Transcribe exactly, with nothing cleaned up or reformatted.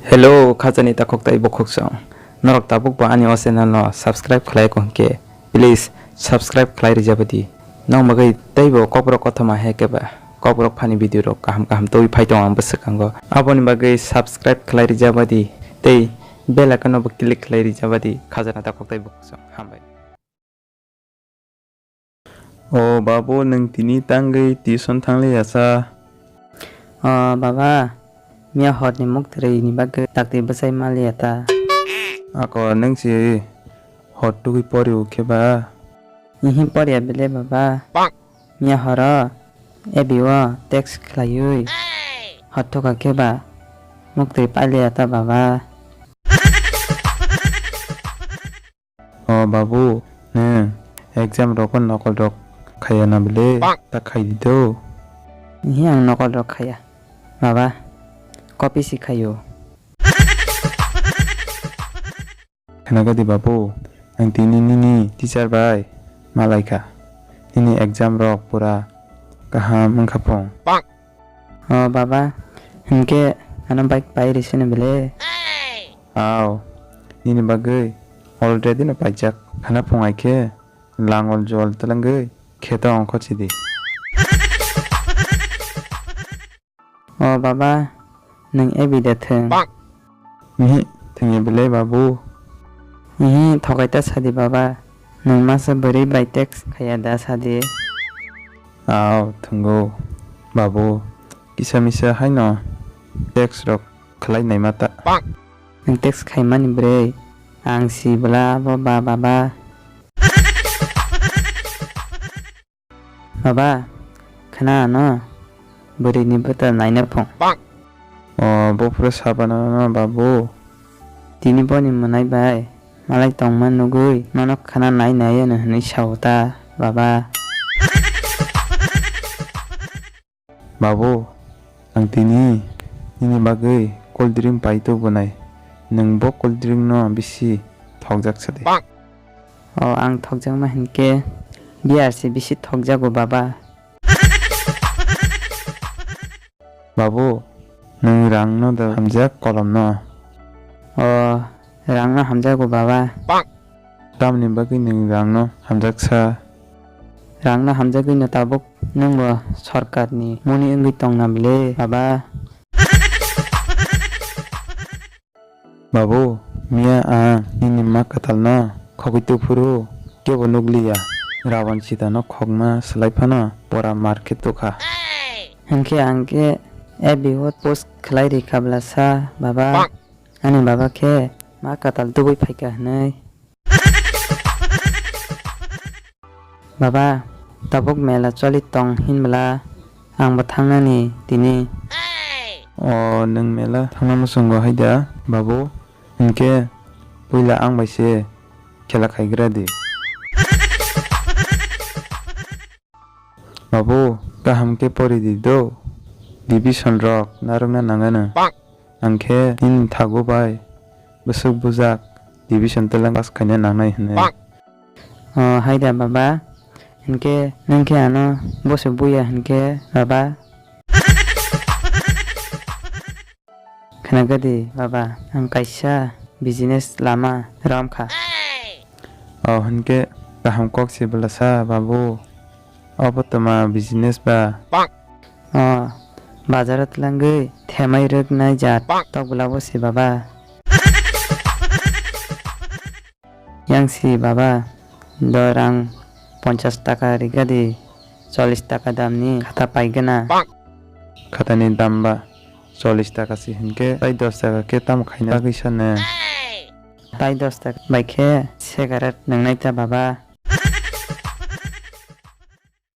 Hello, khajani takhuk tei bukhuk song. Norok tabuk bo ani o channel no subscribe khlai ko hwnkhe, please subscribe khlai rijabadi. Nong bagwi teibo kokborok kothoma he keba, kokborok phani video rok kaham kaham twi phai tongo ang bwswkango. Aboni bagwi subscribe khlai rijabadi tei bell icon no bo click khlai rijabadi khajana takhuk tei bukhuk song. Hambai. O babu, nwng tini tangwi tuition thangliya sa? O baba, miya horni muktwrwini bagwi dakti bwchai maliya ta. Ako nwng si hor tugwi pori o khe ba? Ihi poriya bele baba. Miya horo F B o text khlaiwi hor thuka khe ba muktwi pailiya ta baba. O babu, nwng exam rogo nokol rok khaiya na bele? Ta khai di do. Ihi ang nokol rok khaiya. Baba, copy si khaio. Khna gadi babu, ang tini nini teacher bai malaikha. Nini exam rok pura kaham wngkha phung. O baba, hinkhe ano bike pai rw sino bele? Aw, nini bagwi already no paijak. Khana phung ai khe langol jol twlangwi kheto ongkho chidi. O baba, nwng F B da thwng. Ihi, thwngya belai babu. Ihi, thokai ta sadi baba. Nwng masa bwrwi bai text khaiya da sadi. Aw, thwngo, babu. Kisa misa haino text rok khlai naima ta. Nwng text khaimani bwrwi. Ang si bwla bo ba baba. Baba, khna ano, bwrwini bwta naina phung. O, buphuru sabana no, babu. Tini boni mwnai bai, malai tongma nugwi, nono khna nai nai ano hwnwi sao ta, baba. Babu, ang tini nini bagwi cold drink pai tubunai. Nwng bo cold drink no bisi thokjak sadi. O, ang thokjakma hinkhe beer se bisi thokjago, baba. Babu, nwng rang no da hamjak kolom no? O, rang no hamjago, baba. Tamni bagwi nwng rang no hamjaksa? Rang no hamjagwi no tabuk nwng bo sorkar ni muni wngwi tongna bile, baba. Babu, miya ang nini ma kwtal no khogwi tuphuru kebo nukliya. Raban sita no khogma swlai phano pora mar khe tukha. Hinkhe ang khe F B o post khlai rikha bwlasa, baba. Ani baba khe ma kwtal tubui phaikha hwnwi. Baba, tabuk mela choli tong hinbwla, ang bo thangnani tini. O, nwng mela thangna muchungo haida, babu, hinkhe puila ang bai se khela khaigra di. Babu, kaham khe pori di do, division rok narwkna nangano. Ang khe nini thago bai bwswk bujak division twlang pass khaina nangnai hwnwi. O, haida baba, hinkhe nwng khe ano bwswk buya hinkhe baba? Khna gadi baba, ang kaisa business lama romkha. O, hinkhe kaham kok se bwlasa, babu. Obo toma business ba? O, bazaro twlangwi themai rwknai jat tok bwla bo se baba. Yang si baba, do rang ponchas taka rigadi, chollish taka damni khata paigwna. Khatani dam ba chollish taka si hinkhe, tai dos taka khe tamo khaina bagwi sane? Tai dos taka bai khe cigarette nwngnai ta baba.